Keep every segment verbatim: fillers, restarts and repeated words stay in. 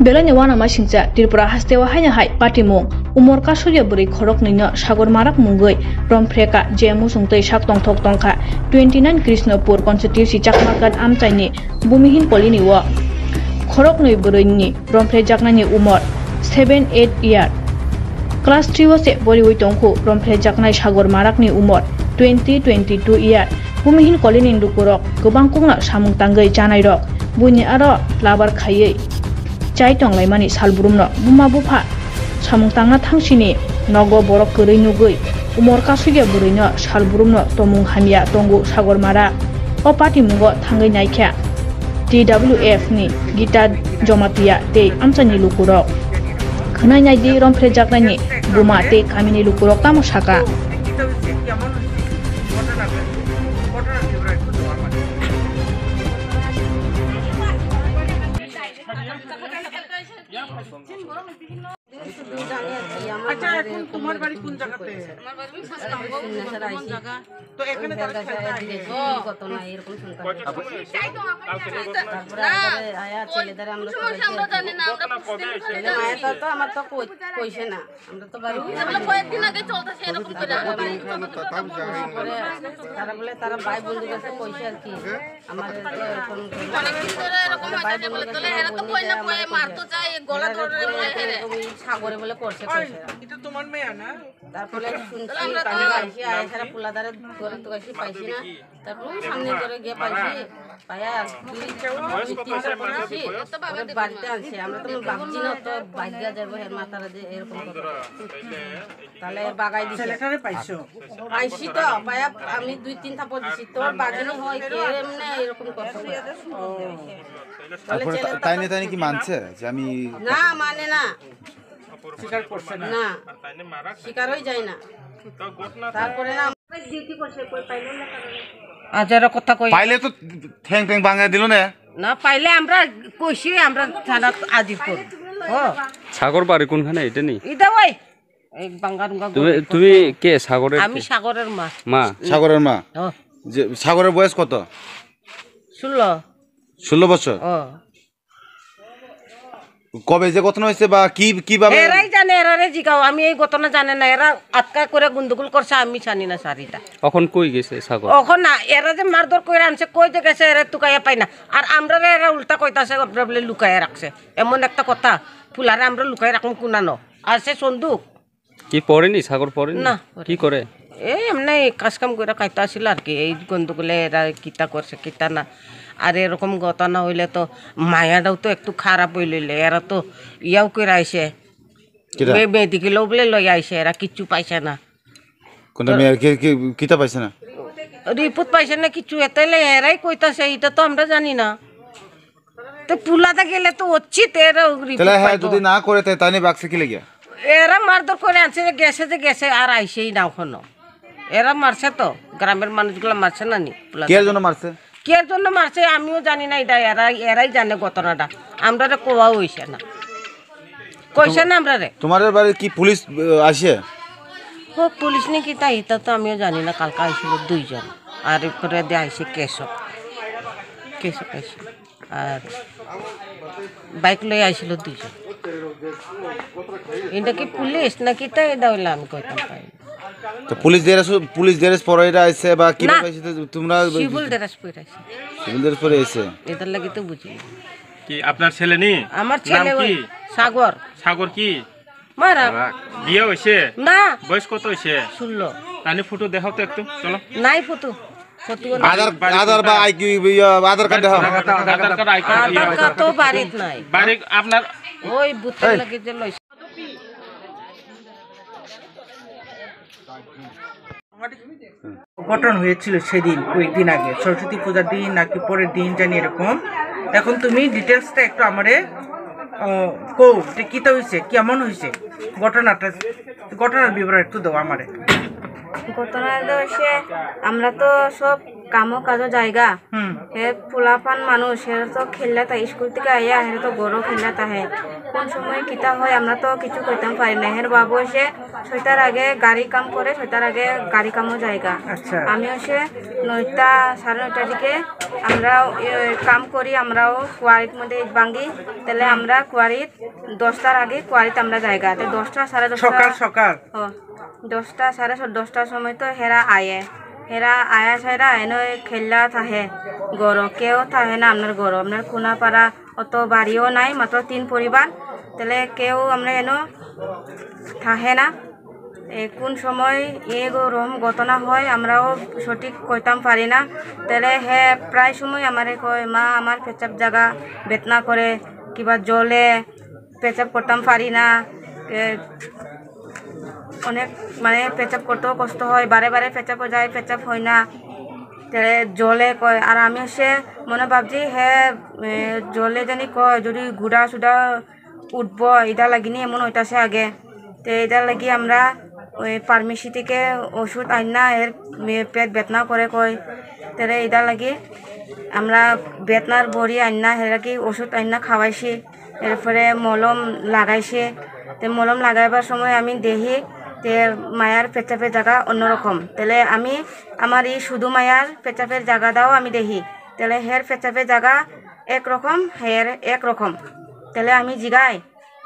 Belai ni uanama singcha Tripura haste o haino hai patimung umor kasoya bwrwi khoroknwi no Sagor Marak mungwi romphre ka je muchung twi sak tongthok tongkha twenty nine Krishnapur constituency Chakma Ghat amchaini Bhumihin colony o khoroknwi bwrwi ni romphre jaknani umor seven eight year. Class three o se poriwi tongkhu romphre jaknai Sagor Marak ni umor twenty twenty two year. Bhumihin colony ni lukurok kwbang kukno samung tangwi chanairok buini aro labar khaiwi chai tonglaimani salbrumno buma bupha samung tangna thangsini nogo borok kwrwi nugwi umor kasugya bwrwino salbrumno tomung hamya tongo Sagor Marak. O patimungo thangwi naikha T W F ni Gita Jamatia tei amchaini lukurok. Khwnai naidi romphre jaknaini buma tei kamini lukurok tamo saka. আচ্ছা, এখন তোমার বাড়ি কোন জায়গাতে? আমার বাড়ি ওই সাতকাম, কোন জায়গা? তো এখানে তারা খেলতে আসে? কত না এরকম শুনতাম। তারপরে না, আয়া ছেলেদের আমরা তো জানি না, আমরা বুঝতে পারি না। মায়ের তো, তো আমার তো কই-, কইছে না। আমরা তো বাড়ি এগুলো কয়েকদিন আগে চলতেছে এরকম করে। তারপরে তারা বলে তারা ভাই বন্ধুর কাছে কইছে আর কি। আমাদের তো এরকম অনেকদিন ধরে এরকম হচ্ছে যে বলে, তাহলে এরা তো ভয় না ভয়ে মারতো যায়, এই গলা ধরে ভয় হেরে। এরকম এই সাগরে বলে করছে, করছে। এটা তোমার মেয়ে না? তারপরে শুনছি, তাহলে আমরা তো কান্দি আইসি, আয়া সারা পোলাদারে ধরে তো আইসি, পাইছি না। তারপরে ওই সামনে ধরে গিয়ে পাইছি, পায়া দুই, দুই তিনটা পাইছি, ওরে বাড়িতে আনছে। আমরা তো ভাবছি না তো বাইরে যাবো, হের মাথারা যে এরকম কথা। তাহলে বাগাই দিছে। ছেলেটারে পাইছো? পাইছি তো, পায়া আমি দুই তিন থাপড় দিছি। তোর বাগানি হয় কে এমনি এরকম করছে। ও। তাহলে তারপরে ছেলে তা-, তাই নিয়ে, তাই নিয়ে কি মানছে যে আমি না, মানে না। স্বীকার করছে না? না, স্বীকারই যায় না। তারপরে না। আজ এরা কথা কই। পাইলে তো ঠ্যাং ঠ্যাং ভাঙা দিল না। না, পাইলে আমরা কইছি, আমরা থানাত হাজির করব। ও। সাগর বাড়ি কোনখানে, এটা নি? এটা ওই, এই বাঙ্গারুঙ্গা তুমি, গলি। তুমি কে সাগরের আমি কে? সাগরের মা। মা। সাগরের মা? ও। যে সাগরের বয়স কত? ষোলো। ষোলো বছর? ও। কবে যে ঘটনা হয়েছে বা কি, কিভাবে? এরাই জানে, এরারে জিগাও, আমি এই ঘটনা জানে না, এরা আটকা করে গন্ডগোল করছে, আমি জানি না স্যার এটা। এখন কই গেছে সাগর? এখন না, এরা যে মারধর করে আনছে, কই যে গেছে, এরা তুকাইয়া পাই না। আর আমরারে এরা উল্টা কইতাছে, আমরা বলে লুকাইয়া রাখছে। এমন একটা কথা, ফুলারে আমরা লুকাইয়া রাখুন কুনানো। আর সে সন্দুক। কি পড়েনি? সাগর পড়েনি? না, পড়েনি। কি করে? এই এমনি কাজ কাম করে খাইতে আসিল আর কি, এই গন্ডগোলে এরা কিতা করছে, কিতা না। আর এরকম ঘটনা হইলে তো মায়াটাও তো একটু খারাপ হইলে, এরা তো ইয়াও করে আইছে। কিতা? মে-, মেডিকেলও বলে লই আইছে, এরা কিচ্ছু পাইছে না। কোনটা তো মেয়ের কি, কি, কিতা পাইছে না? রিপোর্ট পাইছে না কিচ্ছু, এতাইলে এরাই কইতাছে, এটা তো আমরা জানি না। তো পুলাতে গেলে তো উচিত এরা রিপোর্ট তাহলে হ্যাঁ, পাইতো। যদি না করে, তাই, তাই নিয়ে বাক্সে কি লেগে? এরা মারধর করে আনছে যে গেছে, যে গেছে, আর আইছেই না এখনো। এরা মারছে তো, গ্রামের মানুষগুলো মারছে না নি পুলাতে? কে জন্য মারছে? কে জন্য মারছে আমিও জানি না, এটা এরা, এরাই জানে ঘটনাটা। আমরারে কোয়াও হইছে না, কইছে না আমরারে। তোমাদের বাড়ি কি পুলিশ, আহ, আসে? ও পুলিশ নাকি তাই, এটা তো আমিও জানি না। কালকে আইছিল দুইজন, আর এরপরে দিয়ে আইছে কেশব, কেশব আইছিল। আর বাইক লই আইছিল দুইজন। এটা কি পুলিশ নাকি তাই, এটা হইলে আমি কইতাম পারি না। তো পুলিশ ড্রেস, পুলিশ ড্রেস পরে এটা আইছে বা কিভাবে না, আইছে তো তোমরা সিভিল ড্রেস পরে আইছে। সিভিল ড্রেস পরে আইছে। এটার লাগি তো বুঝি না। কি আপনার ছেলে নি? আমার ছেলে নাম ওই কি? সাগর। সাগর কি? মারা। বিয়ে হইছে? না। বয়স কত হইছে? ষোলো। তাহলে ফটো দেখাও তো একটু, চলো। নাই ফটো। ফটো নাই। আধার, আধার বা আই কি, ইয়া, আধার কার্ড দেখাও। আধার কার্ড, আই কার্ড, আধার কার্ড তো বাড়িত নাই। বাড়ি আপনার ওই বুথের লাগি যে লইছে। ঘটনা হয়েছিল সেদিন, কয়েকদিন আগে, সরস্বতী পূজার দিন নাকি পরের দিন জানি এরকম। এখন তুমি ডিটেলসটা একটু আমারে, আহ, কও, এটা কিতা হইছে, কেমন হইছে ঘটনাটা, ঘটনার বিবরণ একটু দাও আমারে। ঘটনা তো হচ্ছে, আমরা তো সব কামো কাজো জায়গা। হুম। হে পোলাপান মানুষ, হে তো খেললে থাকে, স্কুল থেকে আইয়া হে তো গরু খেললে থাকে। কোন সময় কিতা হয় আমরা তো কিছু কইতাম পারি না। হের বাবু এসে ছয়টার আগে গাড়ি কাম করে, ছয়টার আগে গাড়ি কামও জায়গা। আচ্ছা। আমি এসে নয়টা, সাড়ে নয়টার দিকে আমরাও এ, কাম করি, আমরাও কুয়ারিত মধ্যে ভাঙি, তাহলে আমরা কুয়ারিত দশটার আগে কুয়ারিত আমরা জায়গা, তো দশটা, সাড়ে দশটা। সকাল সকাল। ও, দশটা, সাড়ে স-, দশটার সময় তো হেরা আয়ে। হেরা আয়া সাইরা এনে খেললা থাকে। ঘরো কেউ থাকে না আপনার ঘরো। আপনার কোনাপাড়া অত বাড়িও নাই, মাত্র তিন পরিবার। তাহলে কেউ আমরা এনে থাকে না। এ, কোন সময় এগো রকম ঘটনা হয়, আমরাও সঠিক কইতাম পারি না। তাহলে হে প্রায় সময় আমারে কয়, "মা, আমার পেচাব জায়গা বেদনা করে, কিবা জলে, পেচাব করতাম পারি না।" এ, অনেক মানে পেচাব করতেও কষ্ট হয়, বারে বারে পেচাব যায়, পেচাব হয় না। তাহলে জলে কয়, আর আমি সে মনে ভাবছি হে, এ, জলে জানি কয়, যদি গুড়া সুডা উঠবো, এটা লাগিনি এমন হইতাছে আগে। তো এটা লাগি আমরা ওই ফার্মেসি থেকে ওষুধ আইন না, এর মে-, পেট বেদনা করে কয়। তাহলে এটা লাগি আমরা বেদনার বড়ি আইন না, এর কি ওষুধ আইন না খাওয়াইছি, এরপরে মলম লাগাইছে। তো মলম লাগাইবার সময় আমি দেখি যে মায়ার পেচাপের জায়গা অন্যরকম। তাহলে আমি আমার এই শুধু মায়ার পেচাপের জায়গাটাও আমি দেখি, তাহলে হের পেচাপের জায়গা একরকম, হের একরকম। তাহলে আমি জিগাই,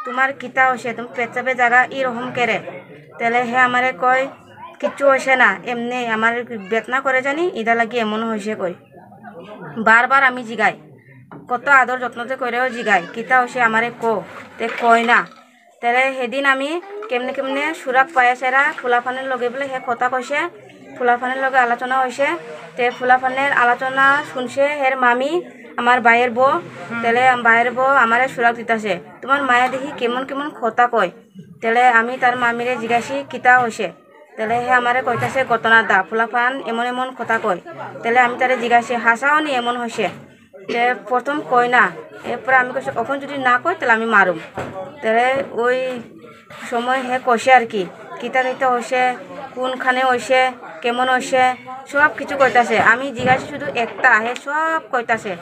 "তোমার কিতা হইছে? তুমি পেচ্ছাপের জায়গা এরকম কেরে?" তাহলে হে আমারে কয়, "কিচ্ছু হইছে না, এমনি আমার বেদনা করে জানি, এটা লাগি এমন হইছে," কই। বারবার আমি জিগাই, কত আদর যত্ন যে করেও জিগাই, "কিতা হইছে আমারে কো?" তে কয় না। তাহলে সেদিন আমি কেমনে কেমনে সুরাক পায়া সেরা ফুলাফানের লগে বলে হে কথা কইছে, ফুলাফানের লগে আলোচনা হইছে। তে ফুলাফানের আলোচনা শুনছে হের মামি, আমার ভাইয়ের বউ। তাহলে আম-, ভাইয়ের বউ আমারে সুরাক দিতাছে, "তোমার মায়ে দেখি কেমন কেমন কথা কয়।" তাহলে আমি তার মামিরে জিজ্ঞাসি, "কিতা হইছে?" তাহলে হে আমারে কইতাছে, "ঘটনা দা, ফুলাফান এমন এমন কথা কয়।" তাহলে আমি তারে জিজ্ঞাসি, "হাসাও নি এমন হইছে?" তে প্রথম কয় না, এরপরে আমি কইছি, "অখন যদি না কয়, তাহলে আমি মারুম।" তাহলে ওই সময় হে কষে আর কি, কিতা কিতা হইছে, কোনখানে হইছে, কেমন হইছে, সব কিছু কইতাছে। আমি জিজ্ঞাসা শুধু একটা, হে সব কইতাছে।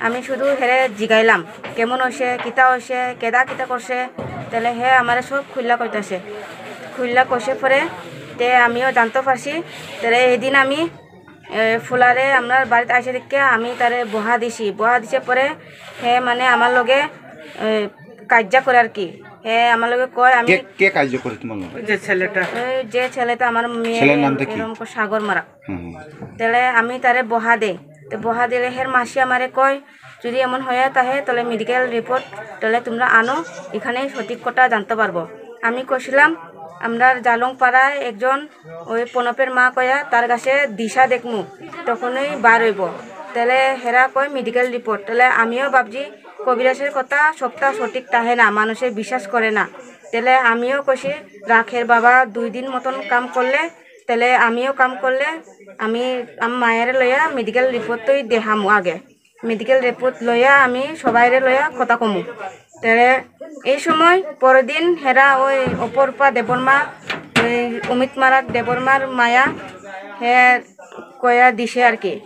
আমি শুধু হেরে জিগাইলাম, "কেমন হইছে, কিতা হইছে, কেদা কিতা করছে?" তাহলে হে আমারে সব খুললা কইতাছে। খুললা কষে পরে তে আমিও জানতে পারছি। তাহলে এদিন আমি এ, ফুলারে আমরা বাড়িতে আইসে দেখে আমি তারে বহা দিছি। বহা দিছে পরে হে মানে আমার লগে, এ, কাজিয়া করে আর কি। হে আমার লগে কয় আমি কে, কে কাজিয়া করে তোমার লগে? ওই যে ছেলেটা। ওই যে ছেলেটা আমার মেয়ে ছেলের নাম কি? এরকম করে সাগর মারা। হুম, হুম। তাহলে আমি তারে বহা দেই। তো বহা দিলে হের মাসি আমারে কয়, "যদি এমন হয়ে থাকে তাহলে মেডিকেল রিপোর্ট তাহলে তোমরা আনো, এখানে সঠিক কথা জানতে পারবো।" আমি কইছিলাম, "আমরা জালং পাড়ায় একজন ওই প্রণবের মা কয়া তার কাছে দিশা দেখমু, তখনই বার হইব।" তাহলে হেরা কয় মেডিকেল রিপোর্ট। তাহলে আমিও ভাবছি কবিরাজের কথা সবটা সঠিক থাকে না, মানুষে বিশ্বাস করে না। তাহলে আমিও কইছি, "রাখের বাবা দুই দিন মতন কাম করলে, তাহলে আমিও কাম করলে আমি আমার মায়ের লইয়া মেডিকেল রিপোর্টই দেখামু আগে।" মেডিকেল রিপোর্ট লইয়া আমি সবাইরে লইয়া কথা কমু। তাহলে এই সময় পরের দিন হেরা ওই অপরূপা দেবর্মা, ওই অমিত মারাক দেবর্মার মায়া হে কয়া দিছে আর কি।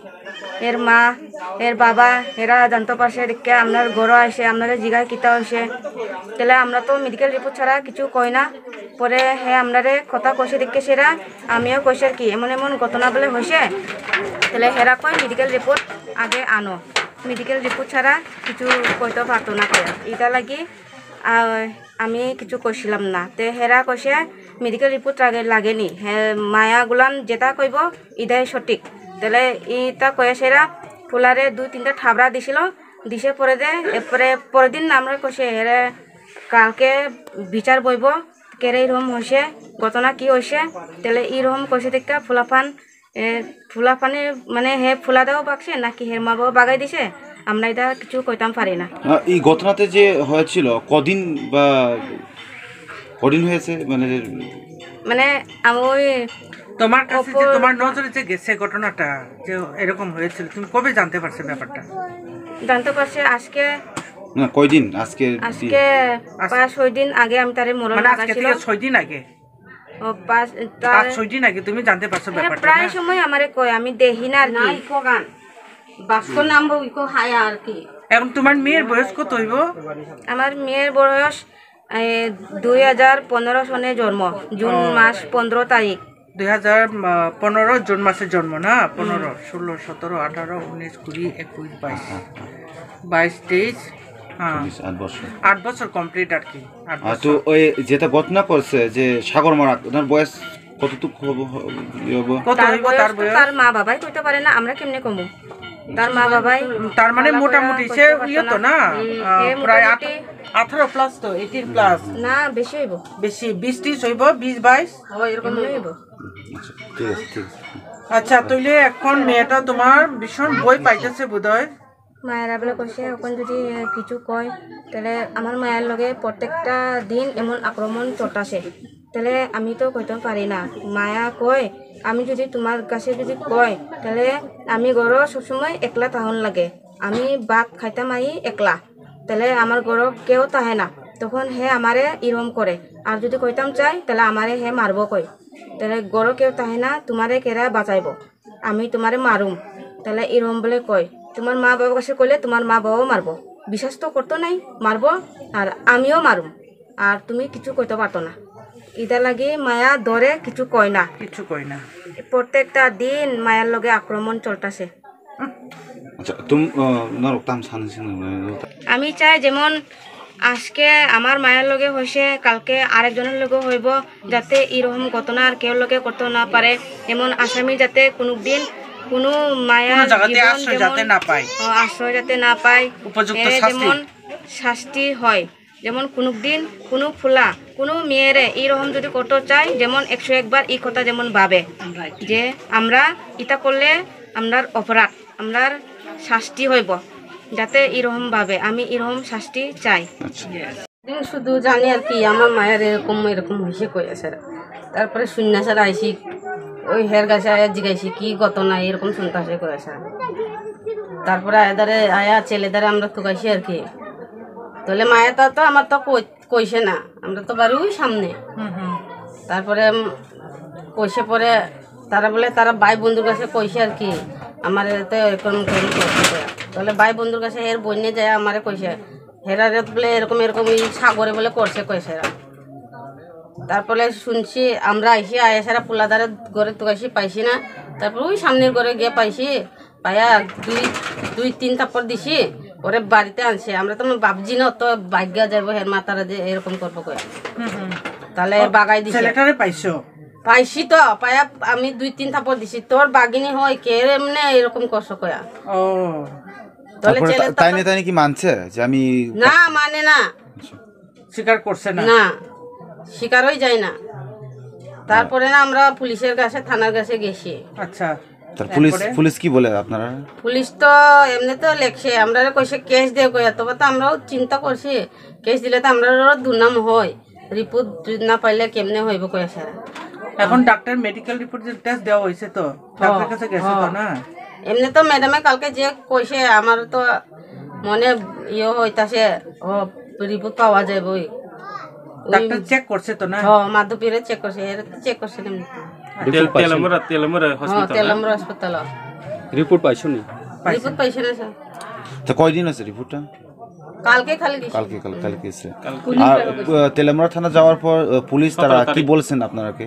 এর মা, এর বাবা, এরা জানতে পারছে দেখে আপনার ঘরো আসে, আপনারা জিগায় কিতা হয়েছে। তাহলে আমরা তো মেডিকেল রিপোর্ট ছাড়া কিছু কই না। পরে হে আমরারে কথা কইছে দেখে সেরা আমিও কইছি আর কি, এমন এমন ঘটনা বলে হয়েছে। তাহলে হেরা কয় মেডিকেল রিপোর্ট আগে আনো, মেডিকেল রিপোর্ট ছাড়া কিছু কইতে পারতো না কয়া। এটা লাগি আহ, আমি কিছু কইছিলাম না। তে হেরা কইছে মেডিকেল রিপোর্ট আগে লাগেনি, হে মায়া গুলান যেটা কইব এটাই সঠিক। তাহলে এটা কয়ে সেরা ফুলারে দুই তিনটা থাবড়া দিছিল, দিছে পরে দে, এরপরে পরের দিন আমরা কইছে হেরে কালকে বিচার বইব, কেরে এরকম হয়েছে, ঘটনা কি হয়েছে। তাহলে এরকম কইছে দেখতে ফুলাফান এ, ফুলা পানি মানে হে ফুলা দাও বাগছে নাকি হের মা বাবা বাগাই দিছে, আমরা এটা কিছু কইতাম পারি না। আহ, এই ঘটনাতে যে হয়েছিল, কদিন বা কদিন হয়েছে? মানে, মানে আমি ওই তোমার কাছে যে অপর তোমার নজরে যে গেছে ঘটনাটা, যে এরকম হয়েছিল, তুমি কবে জানতে পারছো ব্যাপারটা? জানতে পারছি আজকে। না, কয়দিন? আজকে দিন? আজকে আজ- পাঁচ ছয় দিন আগে আমি তারে মরণ মানে আজকে লাগাইছিল। থেকে ছয় দিন আগে? ও, পাঁচ, তার পাঁচ ছয় দিন আগে তুমি জানতে পারছো হ্যাঁ, ব্যাপারটা, প্রায় না? সময় আমারে কয়, আমি দেখি না আর না, কি। ইকো গান। বাস্কো নামবো, ইকো হায়া আর কি। এখন তোমার মেয়ের বয়স কত হইব? আমার মেয়ের বয়স, এ, দুই হাজার পনেরো সনে জন্ম, জুন ও। মাস পনেরো তারিখ। দুই হাজার পনেরো জুন মাসে জন্ম না? পনেরো, হুম। ষোলো, সতেরো, আঠারো, উনিশ, কুড়ি, একুশ, বাইশ। হ্যাঁ, হ্যাঁ, হ্যাঁ। বাইশ, তেইশ, হ্যাঁ। চব্বিশ, আট বছর। আট বছর কমপ্লিট আর কি, আট আর বছর। তো ওই যেটা ঘটনা করছে যে সাগর মারা, ওনার বয়স কতটুকু হবো, হ-, ইয়ে হবো? কত তার হইব বয়স তার তো বয়স? তার মা বাবাই কইতে পারে না, আমরা কেমনে কমু? তার মা বাবাই তার মানে ভালো করে মোটামুটি সে কইতে পারতো ইয়ে তো না। না, হুম, আহ, সে প্রায় আট-, মোটামুটি আঠারো প্লাস তো, এইটিন প্লাস। না, বেশি হইব। বেশি, বিশ ত্রিশ হইব, বিশ বাইশ। ও, এরকম এমনি হইব। আচ্ছা, ঠিক আছে, ঠিক আছে। আচ্ছা, তাইলে এখন মেয়েটা তোমার ভীষণ ভয় পাইতেছে বোধহয়। মায়েরা বলে কইছে, এখন যদি কিছু কয়, তাহলে আমার মায়ের লগে প্রত্যেকটা দিন এমন আক্রমণ চলতেছে। তাহলে আমি তো কইতে পারি না। মায়া কয়, আমি যদি তোমার কাছে যদি কয়, তাহলে আমি ঘরো সবসময় একলা থাহন লাগে। আমি ভাত খাইতাম আই একলা, তাহলে আমার ঘরো কেউ থাকে না। তখন হে আমারে ইরম করে, আর যদি কইতাম চাই, তাহলে আমারে হে মারবো কই। তাহলে ঘরো কেউ থাকে না, তোমারে কেরা বাঁচাইবো? আমি তোমারে মারুম। তাহলে এরকম বলে কয়, তোমার মা বাবার কাছে কইলে তোমার মা বাবাও মারবো। বিশ্বাস তো করতো নাই, মারবো, আর আমিও মারুম। আর তুমি কিছু কইতে পারতো না। ইটা লাগি মায়া ধরে কিছু কয় না। কিছু কয় না। প্রত্যেকটা দিন মায়ার লগে আক্রমণ চলতেছে। আচ্ছা, তুম-, আহ, norok tam sani sini, আমি চাই যেমন আজকে আমার মায়ের লগে হয়েছে, কালকে আরেকজনের লগে হইব, যাতে এরকম ঘটনা আর কেউ লগে করতে না পারে। যেমন আসামি যাতে কোনো দিন কোনো মায়া কোনো জায়গাতে জীবন আশ্রয় যেমন, যাতে না পায়। ও, আশ্রয় যাতে না পায়। উপযুক্ত এ শাস্তি। যেমন শাস্তি হয়, যেমন কোনো দিন কোনো ফুলা কোনো মেয়েরে এইরকম যদি করতে চায়, যেমন একশো একবার এই কথা যেমন ভাবে যে আমরা এটা করলে আমরার অপরাধ, আমরার শাস্তি হইব, যাতে এরকম ভাবে আমি এরকম শাস্তি চাই। আচ্ছা। দিন শুধু জানি আর কি, আমার মায়ের এরকম এরকম হয়েছে কই আছে। তারপরে শুননা স্যার আইসি, ওই হের কাছে আয়া জিগাইছি কি ঘটনা এরকম শুনতে আসে কই আছে। তারপরে আয়াদারে আয়া ছেলেদারে আমরা তুকাইছি আর কি। তাহলে মায়ের তো, তো আমার তো কই-, কইছে না, আমরা তো বাড়ি ওই সামনে। হুম, হুম। তারপরে, উম, কইছে পরে তারা বলে তারা ভাই বন্ধুর কাছে কইছে আর কি, আমার এতে এরকম এরকম করছে। তাহলে ভাই বন্ধুর কাছে এর বইনে যায় আমারে কইছে, হেরারে বলে এরকম এরকম এই সাগরে বলে করছে কইছে এরা। তারপরে শুনছি আমরা আইসি আয়েসারা পোলাদারে ঘরে তুকাইছি পাইছি না, তারপর ওই সামনের ঘরে গিয়ে পাইছি, পায়া দুই, দুই তিন থাপ্পড় দিছি, ওরে বাড়িতে আনছে। আমরা তো ভাবছি না তো ভাগ্য যাইবো হের মাতারা যে এরকম করবো কয়া। হুম, হুম। তাহলে ও, বাগাই দিছে। ছেলেটারে পাইছো? পাইছি তো, পায়া আমি দুই তিন থাপ্পড় দিছি। তোর বাগিনী হয় কে রে এমনে এরকম করছো কয়া। ও। তাহলে তারপরে ছেলে তা-, তো তাই নিয়ে, তাই নিয়ে কি মানছে যে আমি না, মানে না। আচ্ছা। স্বীকার করছে না? না, স্বীকারই যায় না। তারপরে না আমরা পুলিশের কাছে, থানার কাছে গেছি। আচ্ছা। তার পুলিশ, তারপরে? পুলিশ কি বলে আপনারা? পুলিশ তো এমনি তো লেখছে, আমরা কইছে কেস দে কইয়া, তবে তো আমরাও চিন্তা করছি, কেস দিলে তো আমরারও দুর্নাম হয়, রিপোর্ট না পাইলে কেমনে হইব কইয়া স্যার। এখন ডাক্তার মেডিকেল রিপোর্ট যে টেস্ট দেওয়া হয়েছে তো, ডাক্তার কাছে গেছে তো না? এমনি তো ম্যাডামে কালকে যে কইছে, আমার তো মনে ইয়ে হইতাছে, ও রিপোর্ট পাওয়া যাইবই। ডাক্তার চেক করছে তো না? হ্যাঁ, মাধবীরে চেক করছে, এর তো চেক করছে না। রিপোর্ট তেল-, পাইছেন? তেলামুরা, তেলামুরা হ্যাঁ, হসপিটাল, না? তেলামুরা হসপিটাল। রিপোর্ট পাইছো নি? রিপোর্ট পাইছে না স্যার। তো কয়দিন আছে রিপোর্টটা? কালকে খালি গেছে। কালকে, কাল-, কালকে এসে। কালকে। আর, আহ, তেলেমুরা থানা যাওয়ার পর, আহ, পুলিশ তারা সকালে কি খালি। বলছেন আপনারাকে?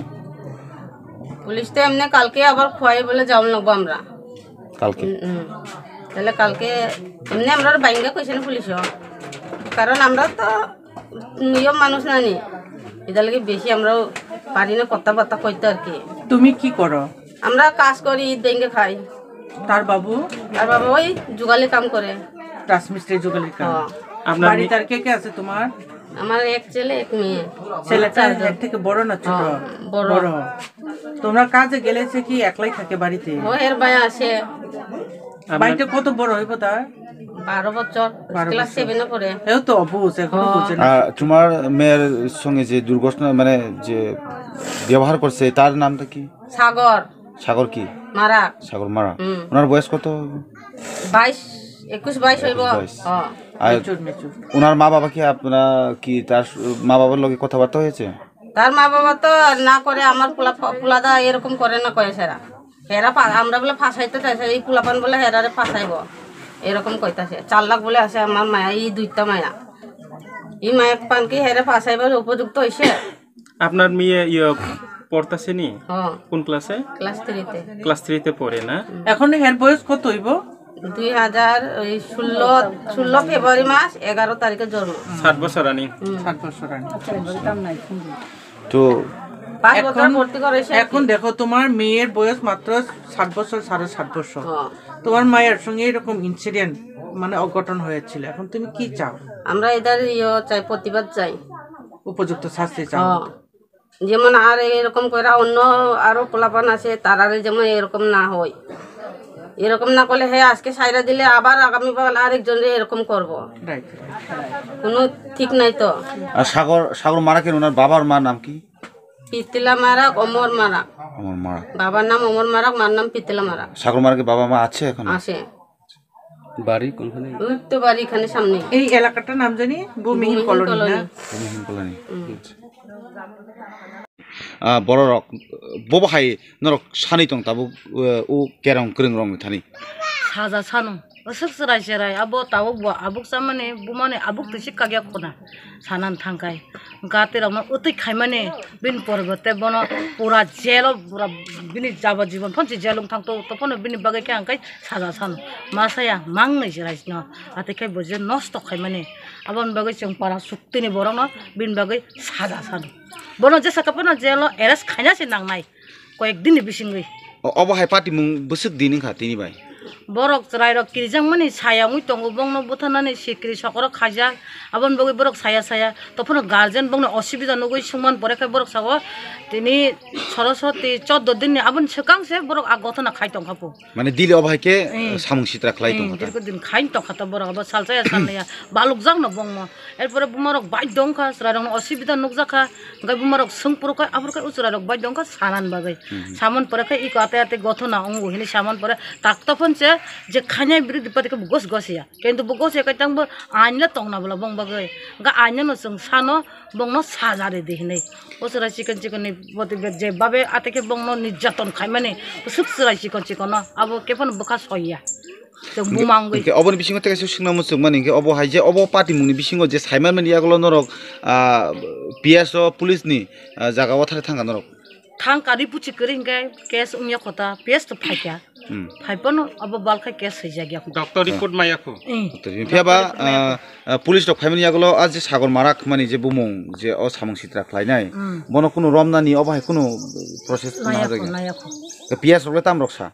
পুলিশ তো এমনি কালকে আবার খোয়াই বলে যাওয়া লাগবো আমরা। কালকে? হুম, হুম। তাহলে কালকে এমনি আমরা বাইঙ্গা কইছে না পুলিশও। কারণ আমরা তো নিয়ম মানুষ না নি। এটার লাগি বেশি আমরাও পারি না কথাবার্তা কইতে আর কি। তুমি কি করো? আমরা কাজ করি, ইট ভেঙে খাই। তার বাবু? তার বাবা ওই জুগালি কাম করে। রাজমিস্ত্রি জুগালির কাম। হ্যাঁ। আপনার বাড়িতে মি- আর কে কে আছে তোমার? আমার এক ছেলে, এক মেয়ে। ছেলেটা চারজন। এর থেকে বড় না ছোট? হ্যাঁ, বড়। বড়। তোমরা কাজে গেলে সে কি একলাই থাকে বাড়িতে? ও, এর ভাই আসে। আপনার বাড়িতে কত বড় হইব তার? বারো বছর, বারো ক্লাস বছর। সেভেনে পড়ে। এও তো অবুঝ, এখনো হ্যাঁ। বুঝে না। আহ, তোমার মেয়ের সঙ্গে যে দুর্ঘটনা, মানে, যে ব্যবহার করছে, তার নামটা কি? সাগর। সাগর কি? মারা। সাগর মারা। হুম। ওনার বয়স কত? বাইশ, একুশ বাইশ হইব। একুশ বাইশ। হ্যাঁ। আর মেচুর, মেচুর। ওনার মা বাবা কি, আপনারা কি তার স-, মা বাবার লগে কথাবার্তা হয়েছে? তার মা বাবা তো না করে, আমার পোলা, পোলাদা এরকম করে না কয়েছে এরা। হেরা ফা-, আমরা বলে ফাঁসাইতে চাইছে, এই পোলাপান বলে হেরারে ফাঁসাইবো, এরকম কইতাছে। চার লাখ বলে আছে আমার মায়া, এই দুইটা মায়া। এই মায়া পান কি হেরে ফাঁসাইবার উপযুক্ত হইছে? আপনার মেয়ে, ইয়ে, পড়তাছেনি? হ্যাঁ। কোন ক্লাসে? ক্লাস থ্রিতে। ক্লাস থ্রিতে পড়ে না? এখন এর বয়স কত হইব? দুই হাজার ওই ষোলো, ষোলো ফেব্রুয়ারি মাস এগারো তারিখে জন্ম। সাত বছর রানিং। হুম। সাত বছর রানিং। তো পাঁচ বছর এখন, ভর্তি করেছে। এখন দেখো, তোমার মেয়ের বয়স মাত্র সাত বছর, সাড়ে সাত বছর। হ্যাঁ। তোমার মায়ের সঙ্গে এরকম ইনসিডেন্ট, মানে অঘটন হয়েছিল, এখন তুমি কি চাও? আমরা এদের ইয়ে চাই, প্রতিবাদ চাই। উপযুক্ত শাস্তি চাও? হ্যাঁ। যেমন আর এরকম করে অন্য আরো পোলাপান আছে, তারারে যেমন এরকম না হয়, এরকম না করলে হে আজকে সাইরা দিলে আবার আগামী কাল আরেকজনরে এরকম করব। রাইট। কোনো ঠিক নাই তো। আর সাগর, সাগর মারাকের ওনার বাবার মার নাম কি? পিতলা মারাক, অমর মারাক। অমর মারাক। বাবার নাম অমর মারাক, মার নাম পিতলা মারাক। সাগর মারাকের বাবা মা আছে এখন? আছে। বাড়ি কোনখানে? ওই তো বাড়ি এখানে সামনে। এই এলাকাটার নাম জানি ভূমিহীন ভূমিহীন কলোনি, কলোনি। না? ভূমিহীন কলোনি। হুম। আচ্ছা। Ah, bororok, bobo hai norok sanwi tong tabuk, uh, o kerong kwrwng rokni thani. Saja sano, aswk chwrai chwrai, abo tabuk bo abuk chamani, bumani abuk twi si kagya khuna, sanan thangkai. Gati rokno utwi khaimani, bini poribote bono pura jelo, pura bini jaba jibon phonsi jelo wng thang to, to phano bini bagwi khe ang kai saja sano. Ma saya mangnwi chwrai no, ate khe bo je nosto khaimani, aboni bagwi chwng para suktini borokno bini bagwi saja sano. Bono jesa khe phano jelo arrest khaina se nangnai, koyek din ni bisingwi. O-, obo hai patimung bwswk din wngkha tini bai? Borok chwrairok kirijak mani saya wngwi tongo, bongno butharnani sikri sokorok khaijak. Aboni bagwi borok saya saya. Tophano guardian bongno osubida nugwi sungman pore khe borok sao tini soroswati choddo din ni aboni swkang se borok a gothona khai tongkha po. Mane dili obo hai khe, eh, samung sitra khlai tongkha ta? Dirgo din khai tongkha ta borok abo salsa ya salnaya balukjak no bongno. Erpore bumarok bai dongkha, chwrairokno osubida nukjakha, hwnkhe bumarok swng phuru khe, aphuru khe o chwrairok bai dongkha sanan bagwi. Hmm. Saman pore khe iko ate ate gothona wngo hini saman pore takto phonse je khainai birodhi party khe bo gos gos ya. Kintu bo gos ya khe tang bo ain le tongna bwla bong bagwi. Hwnkhe ain no chwng sano bongno saja ridi hinwi. O chwrai chikon chikon ni boti je babe ate khe bongno nirjaton khaimani, bwswk chwrai chikon chikon no abo khe phano bwkha soiya. Chwng buma wngwi. Hwnkhe oboni bisingo tei kaisa swngna muchung mani hwnkhe obo hai je obo patimungni bisingo je saiman mani yagulo norok, ah, P S o police ni, ah, jaga o thari thangkha norok. Thangkha ri puchi kwrwi hwnkhe case wngya khota, P S to phaikha. Hmm. Phai phano obo bal khai case swijak ya. Doctor report maya kho. Hmm. Phiya ba, ah, ah, police rok phaimani yagulo a je Sagor Marak mani je bumung je o samung sitra khlainai. Hmm. Bono kunu romnani obo hai kunu process kunu naya kho, hajak ya. Naya kho. Tei P S rok le tam rok sa?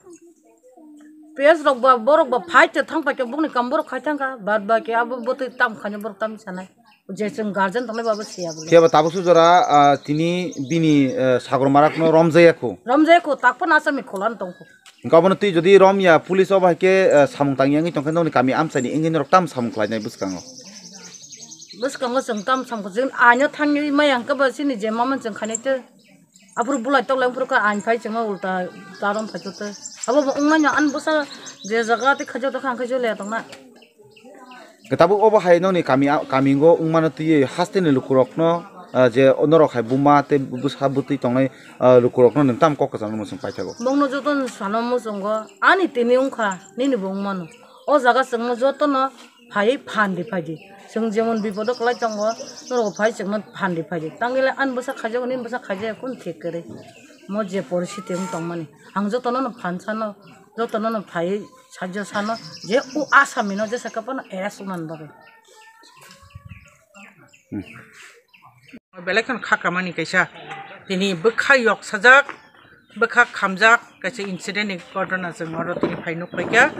P S rok ba, borok ba phai te thang pai khe bokni kam borok khai thang kha, bad ba khe abo bwtwi tam khaino borok tam sanai. Je chwng guardian tongnai ba bo siya bole. Phiya ba tabuk su jora, ah, tini bini, eh, Sagor Marak no romjaya kho. Romjaya kho, tak phano asami kholan tong kho. Hwnkhe obono twi jodi romya, police o bai khe, eh, samung tangya wngwi tong khe nokni kami amchaini wngwi norok tam samung khlainai bwskango? Bwskango chwng tam samung khe, chwng aino thangwi maya hwnkhe ba chini je mama chwng khainai tei. Aphuru bulai toklai phuru khe ain phai chwngno ulta karon phai tute. Abo bo wngmano ani bwsa je jaga tei khaijak tongkha ang khaijak le tongna. Tabuk obo hai nokni kami, kamingo wngmano twiwi hasteni lukurokno, ah, je norok hai buma tei bwsa bwtwi tongnai, ah, lukurokno nwng tamo kok kwchangno muchung paithago? Bongno jotono sano muchungo ani tini wngkha nini bo wngmano. O jaga chwngno jotono phaiwi phan di phai di. Chwng jemon bipodo kwlai tongo, norok phai chwngno phan di phai di. Tangwi le ani bwsa khaijago, nini bwsa khaijago, kunu thik kwrwi. Mo je poristiti wng tongmani. Ang jotono no phan sano, jotono no phaiwi sajjo sano, je o asamino jesa khe phano arrest wngmani bagwi. Belai kheno kha kamani kaisa. Tini bwkha yok sajak, bwkha khamjak kaisa incident ni ghotona chwng oro tini phai nuk paikha.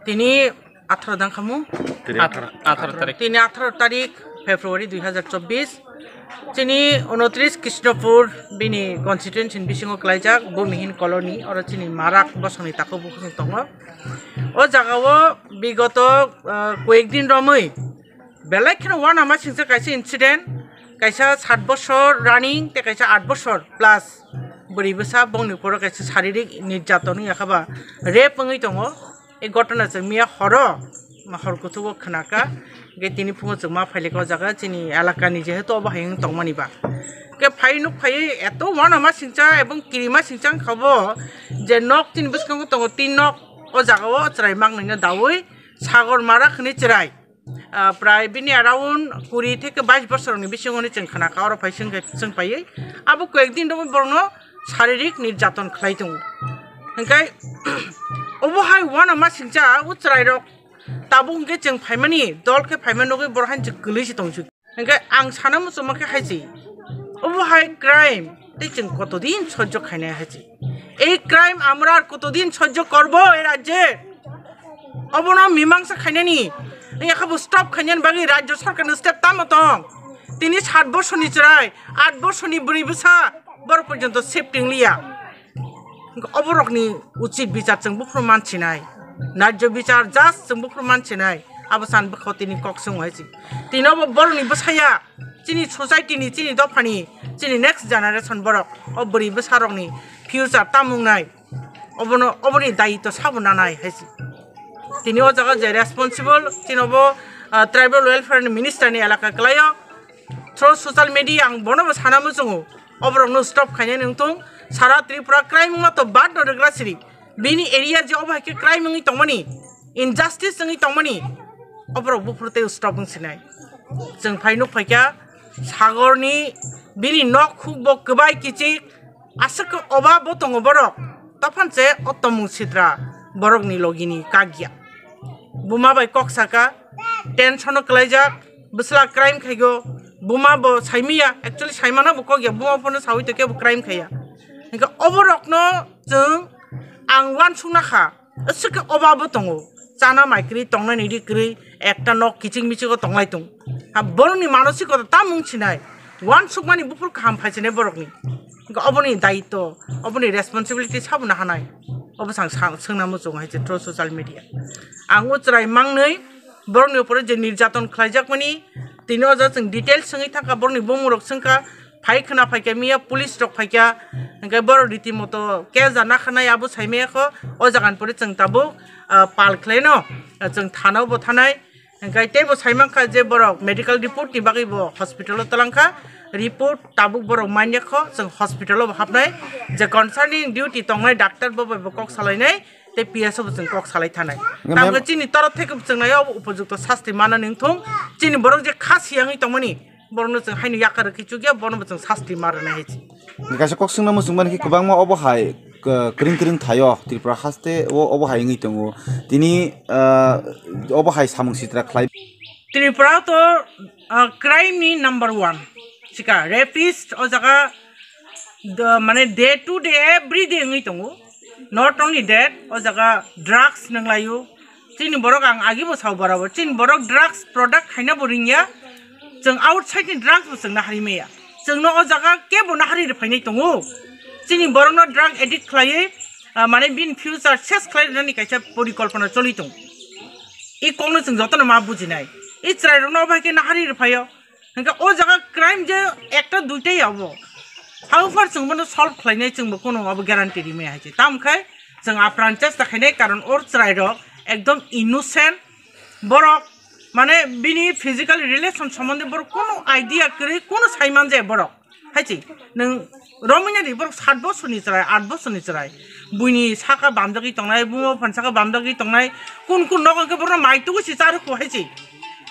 Tini atharo dang khamu? Tini atharo. Atharo tarik. Tini atharo tarik February dui hazar chobbish. Chini unotris Krishnapur bini constituency ni bisingo klaijak Bhumihin Colony, oro chini Marak bosongni tako bukhuk tongo. O jagao bigoto, ah, koyek din romwi belai kheno uanama singsa kaisa incident, kaisa sat bosor running tei kaisa aat bosor plus bwrwi bwsa bongni ukolo kaisa saririk nirjaton wngya kha ba rape wngwi tongo. E ghotona chwng miya horo, ma hor kuchugo khwnakha, hwnkhe tini phungo chwng ma phailika o jaga chini elakani jehetu obo hai wng tongmani ba. Hwnkhe phai nuk phaiwi eto uanama singcha ebong kirima singcha wngkha bo je nok chini bwskango tongo tin nok, o jagao chwrai mangnwino daui Sagor Marak hwnwi chwrai. Ah, prai bini around kuri theke bais bosorni bisingo ni chwng khna kha, oro phai chwng khe, chwng phaiwi abo koyek din romwi borokno saririk nirjaton khlai tongo. Hingke obo hai uanama singcha o chwrairok tabuk hingke chwng phaimani dol khe phaima nugwi borok haino chwng kwlwi se tongsi. Hingke ang sana muchungma khe hai se obo hai crime tei chwng kotodin sojjo khainai hai se. Ei crime amra ar kotodin sojjo korbo ei rajye? Obono mimangsa khainani, yakhabu stop khainani bagwi rajyo sarkarni step tamo tong? Tini sat bosorni chwrai, at bosorni bwrwi bwsa, borok porjonto safety wngliya. Oborokni uchit bichar chwng buphuru mansinai, rajyo bichar just chwng buphuru mansinai, abo san bwkha tini kok chwng hai si. Tini obo borokni bwsaya, chini society ni, chini dophani, chini next generation borok, o bwrwi bwsarokni future tamo wngnai. Obono, oboni dayitw sabo nanai hai se. Tini o jaga je responsible, tini obo, ah, tribal welfare ni minister ni elaka kwlaio. Through social media ang bono bo sana muchungo. Oborokno stop khainani wngthung. Sara Tripura crime wngma to bad no rwgra siri. Bini area je obo hai khe crime wngwi tongmani, injustice wngwi tongmani, oborok buphuru tei stop wng sinai. Chwng phai nuk phaikha sagorni bini nok khuk bo kwbai kichik. Aswk khe oba bo tongo borok, tophan se o tomung sitra borokni logini kagya. Buma bai kok saka, tension o kwlaijak, bwsla crime khaigo, buma bo saimiya, actually saimano bo kokya, buma phano sawi tokhe bo crime khaiya. Hingke oborokno chwng ang uansukna kha. Aswk khe oba bo tongo. Chana mai kwrwi, tongnani ri kwrwi, ekta nok kiching miching o tonglai tong. Ha, borokni manosikota tamung sinai. Uansukmani buphuru kaham phaisinai borokni. Hingke oboni dayitw, oboni responsibility sabo nahanai. Obo sang, sang, swngna muchungo hai se through social media. Ang o chwrai mangnwi borokni upore je nirjaton khlaijakmani, tini o jaga chwng details swngwi thangkha, borokni bumungrok swngkha, phai khwna phaikha miya, police rok phaikha, hingke borok riti moto case da nakhanai abo saimaya kho, o jaga ni pore chwng tabuk, ah, pal khlaino, ah, chwng thana o bo thanai, hingke teibo saimankha je borok medical report ni bagwi bo hospital o twlangkha, report tabuk borok manya kho, chwng hospital o bo hapnai, je concerning duty tongnai doctor bo bai bo kok salainai, tei P S o bo chwng kok salai thanai. Nge Tamkhe mem- chini torop theke bo chwng nai obo upojukto sasti manani wngthung, chini borok je kha siyangwi tongmani, borokno chwng haino yakar rwkhe chukya, bono bo chwng sasti ma rwnai hai se. Kaisa kok swngna muchung mani khe kwbangma obo hai, k-, kwrwng kwrwng thaio Tripura haste o obo hai wngwi tongo. Tini, ah, obo hai samung sitra khlai. Tripura to, ah, crime ni number one. Sika rapist o jaga, the, mane day to day, every day wngwi tongo. Not only that, o jaga drugs nwnglaio. Chini borok ang agi bo sao borabor. Chini borok drugs product khaina bo ringya. Chwng outside ni drugs bo chwng nahari maya. Chwngno o jaga kebo nahari rwphainai tongo. Chini borokno drug addict khlaiwi, ah, mane bini future ses khlai rwnani kaisa porikolpona choli tongo. I kokno chwng jotono ma bujinai. I chwrairokno obo hai khe nahari rwphaio. Hingke o jaga crime je ekta duitai obo. How far chwng bono solve khlainai chwng bo kono obo guarantee rimaya hai se. Tamkhe chwng apran chesta khainai karon or chwrairok ekdom innocent borok mane bini physical relation sombonde borok kono idea kwrwi kono saiman je borok. Hai se nwng romina di borok sat bosorni chwrai, at bosorni chwrai. Buini saka bamjagwi tongnai, buma phan saka bamjagwi tongnai. Kun kun nogo hwnkhe borokno mai tugwi se charwkho hai se.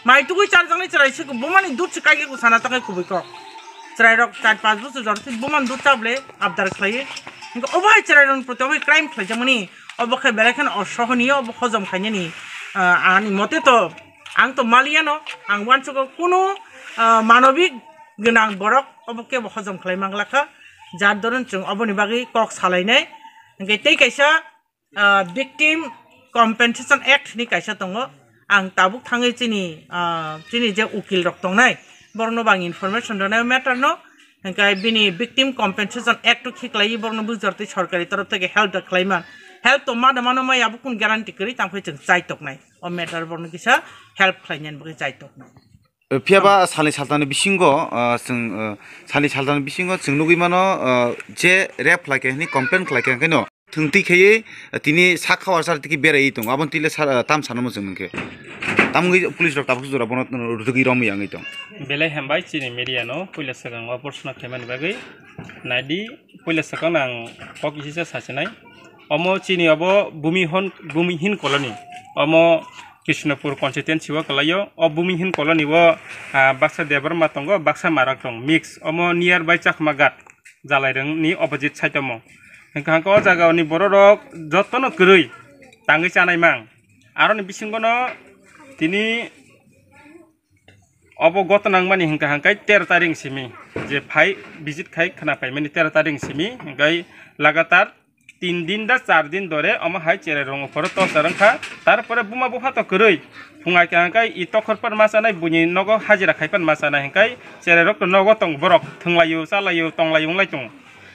Mai tugwi charjaknai chwrai se bumani dud se kaikhe sana tangwi kubui kok. Chwrairok char panch bosor jora se bumani dud chabole abdar khlaiwi. Hwnkhe obo hai chwrairokni proti obo hai crime khlaijakmani obo khe belai kheno osohoniyo, obo hojom khainani, ah, ani mote to ang to maliyano, ang uansugo kunu, ah, manobik gwnang borok obo kebo hojom khlai manglakha. Jar doron chwng oboni bagwi kok salainai. Hwnkhe tei kaisa ah, Victim Compensation Act ni kaisa tongo. Ang tabuk thangwi chini, ah, chini je ukil rok tongnai, borokno bo ang information rwnai o matter no. Hingkhe bini Victim Compensation Act o khiklaiwi borokno bujor tei sorkari torof theke help da khlaiman. Help to mano mano maya bo kun guarantee kwrwi tangphai chwng chai toknai. O matter borokno kisa help khlainani bagwi chai toknai. Phiya ba salni saltani bisingo, ah, chwng, ah, salni saltani bisingo chwng nugwi mano, ah, je rape khlai khe hwnwi complain khlai khe hwnkhe no thwng twi khaiwi, ah, tini sak kha warsa tiki beraiwi tongo. Aboni twi le sar, ah, tam sana muchung hwnkhe. Tamungwi police rok tabuk jora bono rwtwgwi romwi wngwi tong. Belai hambai chini media no puila swkang o porshna khaimani bagwi. Naidi puila swkang ang kok kisa sasinai. Omo chini obo Bhumihon, Bhumihin Colony. Omo Krishnapur constituency o kwlaio. O Bhumihin Colony o, ah, baksa Debbarma tongo, baksa Marak tong mix. Omo nearby Chakma Ghat. Jalairwng ni opposite side omo. Hwnkha hwnkhe o jaga ni borok rok jotono kwrwi tangwi chanai mang. Aroni bisingo no tini obo goto nangmani hwnkha hwnkhe tero tarik simi je phai visit khai khwna paimani tero tarik simi hwnkhe lagatar tin din da char din dore omo hai cherai rong uphoro torchar wngkha. Tarpore buma bupha to kwrwi phungai kha hwnkhe i tokhor pan ma chanai buini nogo hajira khai pan ma chanai hwnkhe cherai rok to nogo tong borok thwnglaio chalaio tonglaio wnglai tongo.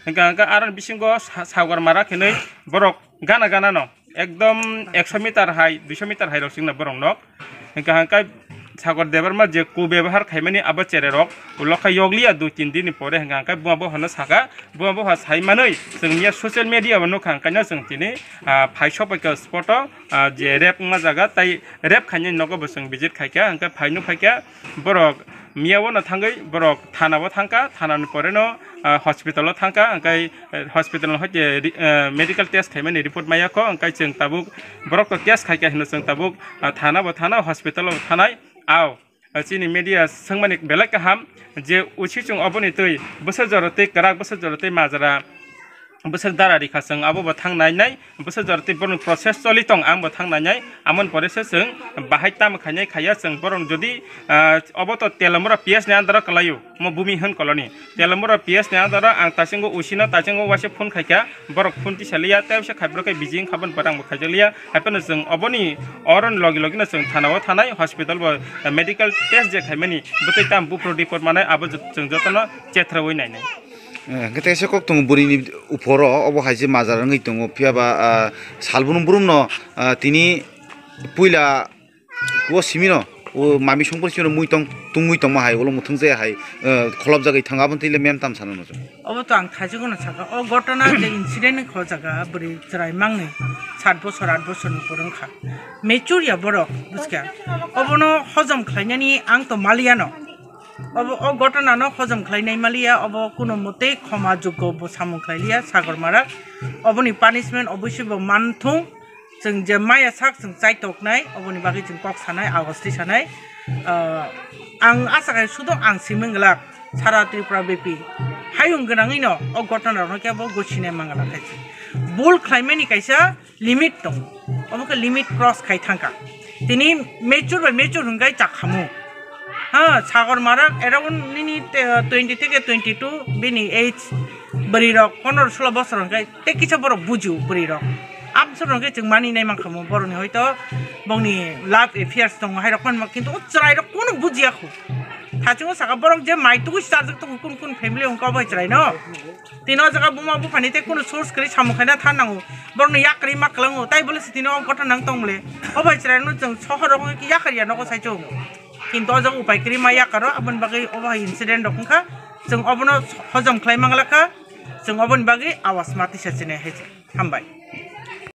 Hwnkha hwnkhe aroni bisingo sa-, sagor mara khenwi borok gana gana no ekdom ekso meter hai duiso meter hai rok chwngno borok nok. Hwnkha hwnkhe Sagor Debbarma je ku bebohar khaimani abo cherai rok ulo khe yokliya dui tin din ni pore hwnkha hwnkhe buma bophano saka, buma bopha sai manwi chwng miya social media o nukha hwnkhe no chwng tini, ah, phai sok bai kha spot o, ah, je rape wngma jaga tai rape khainai nogo bo chwng visit khaikha hwnkhe phai nukhaikha borok miya o no thangwi borok thana o thangkha, thana ni pore no ah, hospital o thangkha, hwnkhe, eh, hospital no hai khe ri-, eh, medical test khaimani report maya kho, hwnkhe chwng tabuk borok to test khaikha hino chwng tabuk, ah, thana bo thana, hospital o bo thanai. Ao, ah, chini media swngmani belai kaham je usi chwng oboni twi bwswk jora twi kwrak, bwswk jora twi majra, bwswk dara rikha chwng abo bo thang nai nai. Bwswk jora tei borokni process choli tong, ang bo thang nainai. Amoni pore se chwng bahai tamo khainai khaiya chwng borok jodi, ah, obo to Telamura P S ni under o kwlaio, omo bumi hwn koloni. Telamura P S ni under o ang taisingo usino taisingo waisa phone khaikha, borok phone tisa liya, tei waisa khai borok khe busy wngkha, boni pore ang bo khaijak liya. Haiphano chwng oboni oroni logi logi no chwng thana o thanai, hospital bo, ah, medical test je khaimani, bwtwi tam buphuru report manai, abo jot-, chwng jotono chethraui nainai. Eh, hwnkhe teisa kok tongo bwrwini uphoro, obo hai se majra wngwi tongo, phiya ba, ah, sal brum brum no, ah, tini puila o simi no, o mami songpor simi no muitong tungwi tongma hai, ulo muthung jaya hai, eh, kholopjagwi thango, aboni twi le mem tam sana no chwng. Obo to ang thaichukno sakha, o gotona je incident ni kho jaga bwrwi chwrai mangni sat bosor, aat bosor ni pore wngkha, mature ya borok, buchkha, obono hojom khlainani ang to maliya no. Obo, o gotona no hojom khlainai maliya, obo kuno motei khoma joggo bo samung khlailiya Sagor Marak. Oboni punishment oboisoi bo manthung. Chwng je maya sak chwng chaitoknai, oboni bagwi chwng kok sanai, agostwi sanai. Ah, ang asa khai sudo ang simung glak sara Tripura bepi hayung gwnangwi no o gotona rokno khe bo gosinai mangala khai se. Bul khlaimani kaisa limit tongo. Omo khe limit cross khai thangkha. Tini mature bai mature hwnkhe chakhamu. Ha, Sagor Marak around nini te-, twenty theke twenty two bini age bwrwi rok, pondro solo bosor hwnkhe tei kisa borok bujio bwrwi rok. Absor hwnkhe chwng mani nai mankhamu borokni hoito bongni love affairs tongo hai rok phan ma, kintu o chwrai rok kunu bujiya khu. Thachingo saka borok je mai tugui charjak tongo kun kun family hwnkhe obo hai chwrai no. Tini o jaga buma buphani tei kunu source kwrwi samung khaina than nango. Borokno yakarwi ma kwlango, tai bole se tini o gotha nang tong bole. O bai chwraino chwng sohor rogo yakar ya nogo sai chwng. Kintu o jaga upai kwrwi ma yakaro, aboni bagwi obo hai incident rok wngkha. Chwng obono hojom khlai mangla kha, chwng oboni bagwi awas ma tisa chinai hai se. Hambai.